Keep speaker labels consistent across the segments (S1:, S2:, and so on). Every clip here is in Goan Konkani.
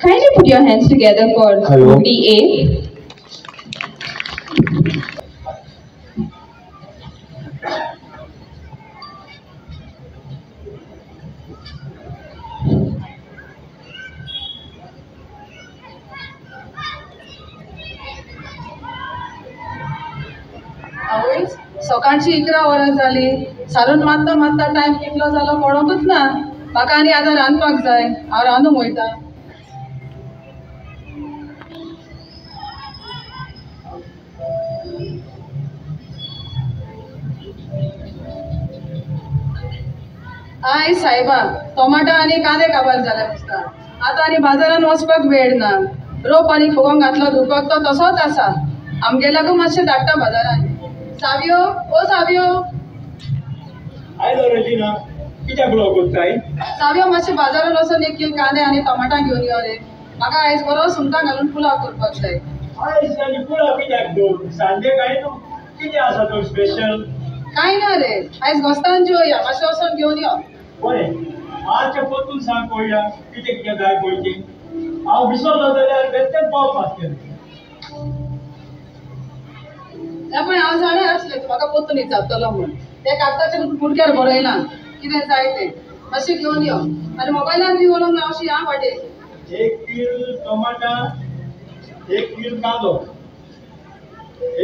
S1: Kindly put your hands together for Lugdi A.
S2: सकाळची 11 वरां जाली, सारून मारता मारता टायम कितलो जालो पडोंकूच ना. म्हाका आनी आतां रांदपाक जाय, हांव रांदूंक वयता. I सायबा, टोमाटो आनी कांदे काबार जाले दिसता. आतां आनी बाजारान वचपाक वेळ ना. रोप आनी फुगोंक घातलो धुवपाक तो तसोच आसा. आमगेल्याकूय मातशें धाडटा बाजारान. सावियो, ओ सावियो.
S3: आयलो रेजिना, कित्याक उलोवप कोत्ताय?
S2: सावियो, मातशें बाजारान वचून 1 किल कांदे आनी टोमाटां घेवन यो रे. म्हाका आयज बरो सुंगटां घालून पुलाव करपाक जाय.
S3: आयज आनी पुलाव कित्याक गो? सांजे कांय न्हू. कितें आसा तर स्पेशल?
S2: कांय ना रे, आयज गोस्तान जेवया. मातशें वचून घेवन यो.
S3: बरें, मातशें परतून सांग पळोवया कितें कितें जाय पळय. हांव विसरलो जाल्यार बेश्टेच पावस मारतलें.
S2: पळय, हांव जाणा आसलें तूं म्हाका परतून विचारतलो म्हूण. ते कागदाचेर गुडघ्यार बरयलां कितें जाय तें. मातशें घेवन यो. आनी मोबायलान बी उलोवंक रावशी हांव वाटेर.
S3: 1 किल टोमाटा, 1 किल कांदो,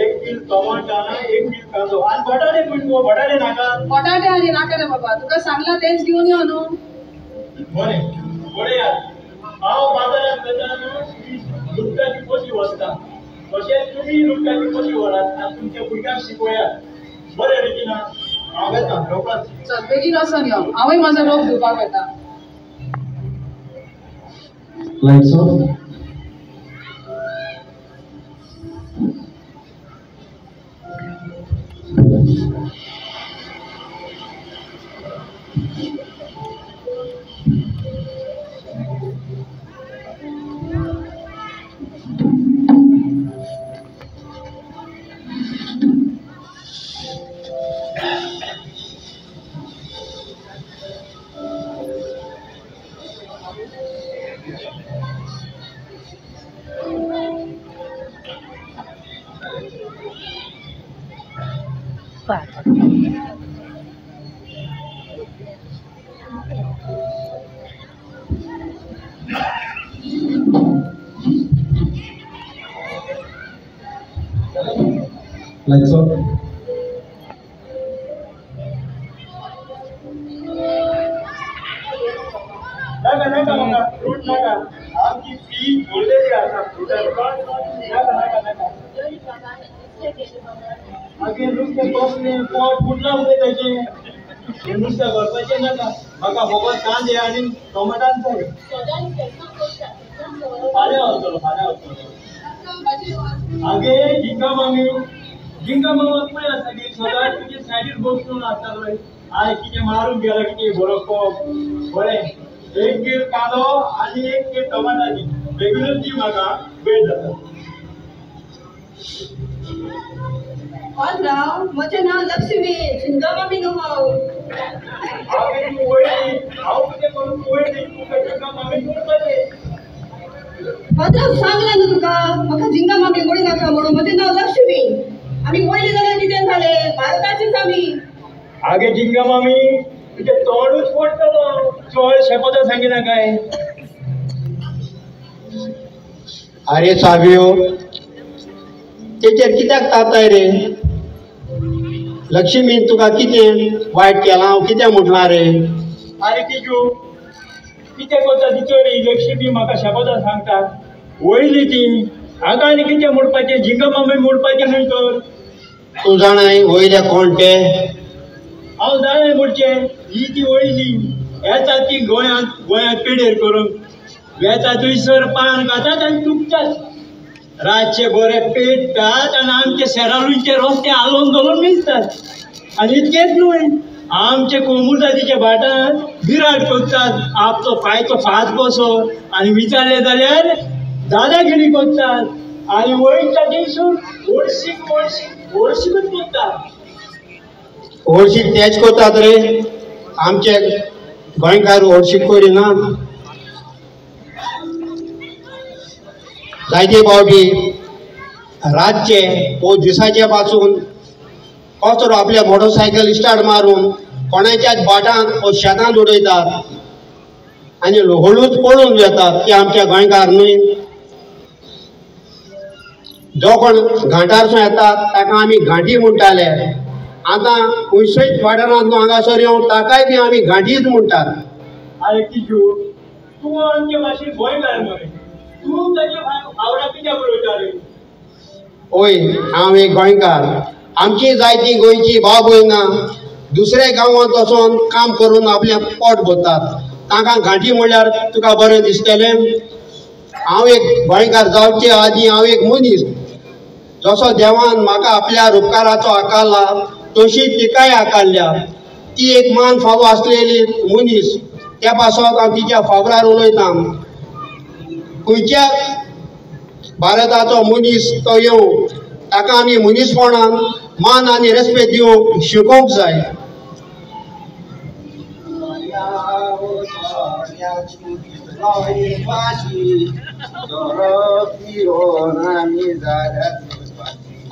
S3: 1 किल टोमाटा, 1 किल कांदो आनी बटाटे. पूण गो बटाटे नाका?
S2: बटाटे आनी नाका रे बाबा, तुका सांगलां तेंच घेवन यो न्हू.
S3: बरें पळयात, हांव बाजारांत वतना लुगटाची पोशी वचता, तशें तुमी लुगटाची पोशी व्हरात आनी तुमच्या भुरग्यांक शिकयात. बरें रेजिना, हांव वेता रोखडोच.
S2: चल बेगीन वचोन यो, हांवूय म्हजो रोप धुवपाक वता.
S4: Lights off. Lights off.
S3: नाका नाका म्हाका फ्रूट नाका. आमची फी भरलेली आसा फ्रुटान. नाका नाका नाका. मागीर नुस्तें कसलें पोट फुटलां मगे ताचें. हें नुस्तें व्हरपाचें नाका म्हाका. फकत कांदे आनी टोमाटान जाय. फाल्यां वतलो, फाल्यां वतलो. आगे जिंका मामी, जिंका मामा खंय आसा ती? सदांच तुजे सायडीर बसून आसतालो. आयज कितें मारून गेला कितें बरो कोप. बरें, 1 किल कांदो आनी 1 किल टोमाटा दी. बेगीनूच दी म्हाका, वेळ जाता.
S5: पात्रांव, म्हजें नांव लक्ष्मी, झिंगा मामी न्हू हांव.
S3: आगे तूं वयली, हांव कितें करूं? तूं वयली, तुका झिंगा मामी म्हणपाचें.
S5: पात्रांव, सांगलां न्हू तुका म्हाका झिंगा मामी म्हणू नाका म्हणून. म्हजें नांव लक्ष्मी. आमी वयली जाल्यार कितें जालें? भारताचीच आमी.
S3: आगे झिंगा मामी, तुजें तोंडूच फोडटलो. चड शेपोतां सांगिना काय.
S6: अरे सावियो, तेचेर कित्याक ताताय रे? लक्ष्मीन तुका कितें वायट केलां? हांव कितें म्हटलां रे?
S3: आरे किजू, कितें करता ती चली? लक्ष्मी म्हाका शेपोतां सांगता. वयली ती हांगा आनी कितें म्हणपाचें? झिंगा मामी म्हणपाचें न्हय तर.
S6: तूं जाणाय वयले कोण ते?
S3: हांव जाणाय म्हणचें. ही ती वयली येता ती गोंयांत, गोंयांत पिडेर करूंक वेता थंयसर पान खातात आनी तुकतात. रातचे बरे पेट्टात आनी आमचे सेरालूंचे रस्ते हालोवन धोलून मिसतात. आनी इतकेंच न्हय, आमचे कोमुजातीच्या भाटांत बिराड करतात. आपलो पांयचो फात कसो आनी विचारलें जाल्यार दादागिरी करतात. आनी वयता थंयसून ओडशीक ओडशीक ओडशीकच करतात.
S6: ओडशीक तेच करतात रे. आमचे गोंयकार ओडशीक करिना. जायते फावटी रातचे वो दिसाचे पासून कचरो आपल्या मोटरसायकल स्टार्ट मारून कोणाच्याच भाटांत वो शेतांत उडयतात आनी हळूच पळून वेतात. ते आमच्या गोंयकार न्हय. जो कोण घांटारसून येतात ताका आमी घांटी म्हणटाले. आतां खंयच्याच वाठारांत हांगासर येवन ताकाय बी आमी घांटीच म्हणटात.
S3: आरे किजू, तूं आमचे भाशेन गोंयकार मरे, तूं ताचे आवडा कित्याक उलयता रे?
S6: हय, हांव एक गोंयकार. आमची जायती गोंयची भाव भयणां दुसऱ्या गांवांत वचोन काम करून आपलें पोट भरतात. तांकां घांटी म्हणल्यार तुका बरें दिसतलें? हांव एक गोंयकार जावचे आदीं हांव एक मनीस. जसो देवान म्हाका आपल्या उपकाराचो आकारला तशी तिकाय आकारल्या. ती एक मान फावो आसलेली मनीस. त्या पासत हांव तिच्या फावरार उलयतां. खंयच्या भारताचो मनीस तो येवं, ताका आमी मनीसपणान मान आनी रेस्पेद दिवंक शिकोवंक जाय.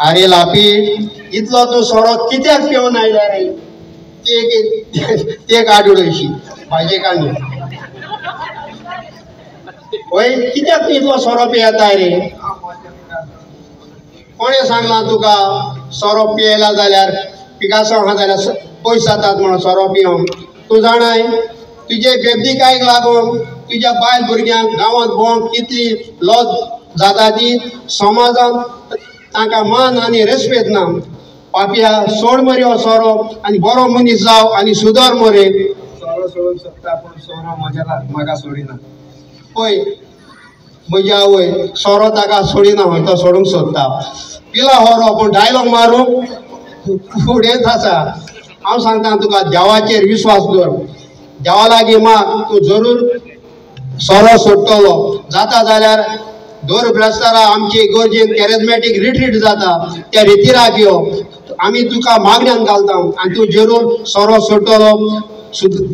S6: आरे लापी, इतलो तूं सोरो कित्याक पिवन आयला रे? ते काड उडयशी भाजी काडून. वय, कित्याक तूं इतलो सोरो पियेता रे? कोणें सांगलां तुका सोरो पियेला जाल्यार पिकासो आहा जाल्यार पयस जातात म्हणून सोरो पिवन? तूं जाणाय तुजे बेबदीकायक लागून तुज्या बायल भुरग्यांक गांवांत भोंवंक कितली लज जाता ती. समाजांत तांकां मान आनी रेस्पेद ना. पापया सोड मरे हो सोरो आनी बरो मनीस जाव आनी सुदर मरे.
S7: सोरो सोडूंक शकता पूण सोरो म्हज्या म्हाका सोडिना.
S6: पळय म्हजी आवय सोरो ताका सोडिना, खंय तो सोडूंक सोदता. पिला होरो पूण डायलॉग मारूंक फुडेंच आसा. हांव सांगता तुका, देवाचेर विस्वास दवर. देवा लागीं माग, तूं जरूर सोरो सोडटलो. जाता जाल्यार दर ब्रेस्तारा आमचे इगर्जेन कॅरेजमॅटीक रिट्रीट जाता, त्या रितिराक यो. आमी तुका मागण्यान घालता आनी तूं जरूर सोरो सोडटलो,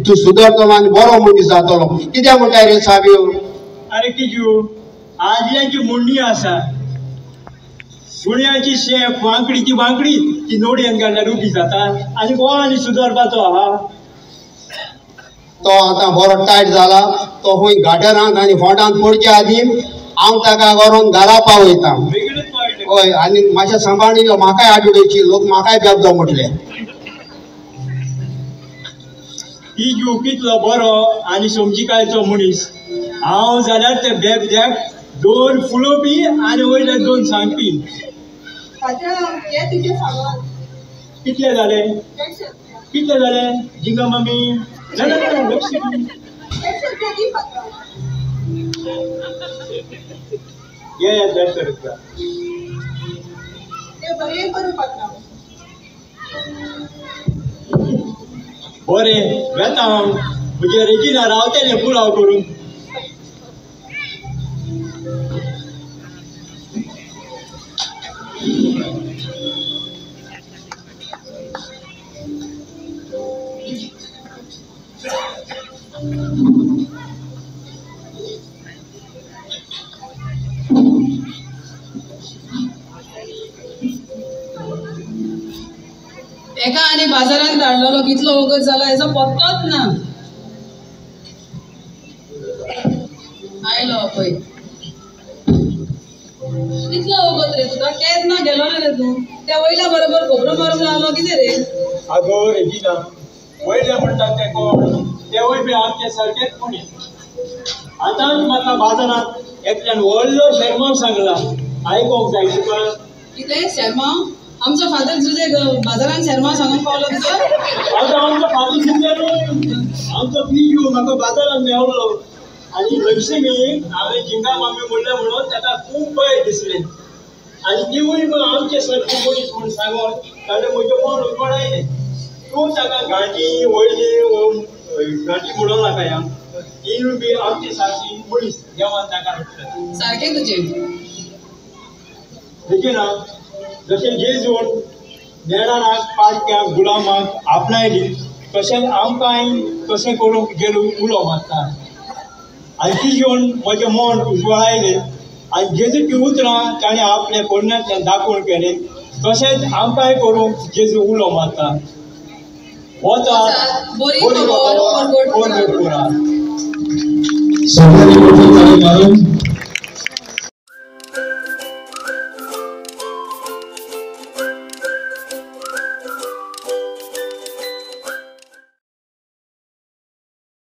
S6: तूं सुदरतलो आनी बरो मनीस जातलो. कित्याक म्हणटा रे साबियो?
S3: आरे किजू, आदल्यांची म्हणणी आसा, सुण्याची शेप वांकडी ती वांकडी ती नोडयेन काडल्यार उबी जाता आनी कोण आनी सुदरपाचो आहा?
S6: तो आतां बरो टायट जाला. तो खंय गाटरांत आनी फोंडांत पडचे आदीं हांव ताका व्हरून घरा पावयता. हय, आनी मातशें सांबाळून यो, म्हाकाय आड उडयची, लोक म्हाकाय बेबदो म्हटले.
S3: किजू कितलो बरो आनी समजिकायचो मनीस. हांव जाल्यार ते बेबद्याक दोन फुलोवपी आनी वयल्यान दोन सांगपी. कितले जाले? कितले जाले जिंगा मामी? ना ना ना, ये 150 रुपया. बरें वेता हांव, म्हजे रेजिना रावतलें पुलाव करून.
S2: एका आनी बाजारांत धाडलेलो कितलो वगत जाला हेजो पत्तोच ना. आयलो पळय, कितलो वगत रे तुका? केन्ना गेलो ना रे तूं? त्या वयल्या बरोबर खबरो मारून आलो कितें रे?
S3: आगो रेजिना, वयले म्हणटात ते कोण? तेवूय बी आमचे सारकेच मनीस. आतांच म्हाका बाजारांत एकल्यान व्हडलो शेरमांव सांगला, आयकोंक जाय तुका?
S2: कितें शेरमांव? आमचो फादर जुजे बाजारांत शेरमांव सांगूंक पावलो तुका?
S3: आतां आमचो फादर जुजे न्हय, आमचो पिजू म्हाका बाजारांत मेवलो आनी लक्ष्मीक हांवें जिंगा मामी म्हणलें म्हणून ताका खूब बरें दिसलें आनी तिवूय आमचे सारके मनीस म्हूण सांगून ताणें म्हजें मन उजवाडायलें. तूं ताका गांठी वयली गांठी म्हणूं नाका, ह्या तिवूय बी आमचे सारकी मनीस देवान ताका हाडटा.
S2: सारकें तुजें.
S3: देखीना, जशें जेजून नेणाराक पातक्याक गुलामाक आपणायली तशेंच आमकांय तशें करूंक गेलो उलो मारता. आनी ती घेवन म्हजें मन उजवाडायलें आनी जेजूची उतरां ताणें आपल्या कोरण्यांतल्यान दाखोवन केलें. तशेंच आमकांय करूंक जेजू उलो मारता, वचात बरी खबर परगट करात.
S4: सगळ्यांनी मोठी ताळी मारून.